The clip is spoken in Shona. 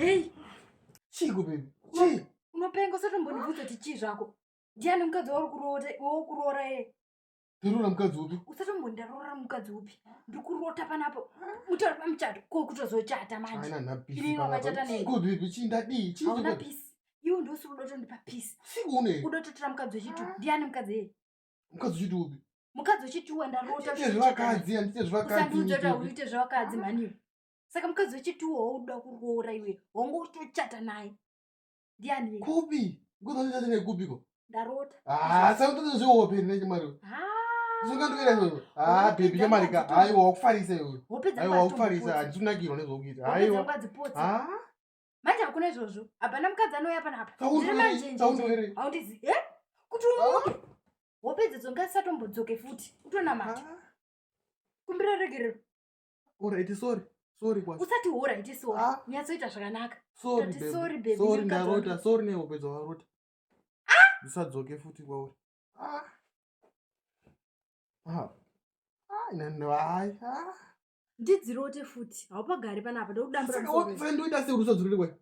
Hei. Chiko baby. Chii? Unopenga usatombondibvunza kuti chii zvako. Ndiani mukadzi wauri kuroota wokuroora ye? Ndiroora mukadzi upi? Usatombondaroora mukadzi upi. Ndiri kurota panapo. Mutori pamuchato ko kutozochata manje. Haina na peace. Ini wakachata nei? Chiko baby, chii ndadii? Chii? Hauna peace. Iwe ndiwe usiri kuda kutondipa peace. Chiko une? Kuda kutotora mukadzi wechitu. Ndiani mukadzi yeye? Mukadzi wechitu upi? Mukadzi wechituwa ndarota. Ndiite zvevakadzi, handiite zvevakadzi. Usandiudza kuti hauite zvevakadzi mhani iwe. Saka mukadzi wechituwa wauda kuroora iwe, wanga utochata naye. Ndiani iye? Kupi? Mukadzi wachata naye kupi ko? Ndarota. Ah, saka utoita zvehope here mari? Ah. Zvingandiwira izvozvo. Ah, baby chamari ka. Haiwa wakufarisa iwe. Hope dzangu Haiwa wakufarisa, hadzitombopotsi. handisi kunakirwa nezvaukuita. Hope Haiwa. dzangu hadzipotsi. Ah. Manje hakuna izvozvo. Hapana mukadzi anouya panapa. Saundi Ndiri were, manjenje. saundi were. Haundizi. Eh? Kuti umuke. Hope idzodzo ngadzisatombodzoke futi. Utonamata. Ah. Kumbira regerero. Alright, sorry. Sorry kwasi. Usati alright sorry. Ah. Nyatsoita zvakanaka. Sorry Tati baby. sorry baby, Sorry mukadzi ndarota, wangu. sorry nehope dzawarota. Ah! Ndisadzoke futi kwauri. Ah. Ah. Ah, nani hayi. Ah. Ndidzirote futi. Haupagari panapa. Ndokudambura Saka musoro. saka ndoita sei kuti usadzokere kwauri?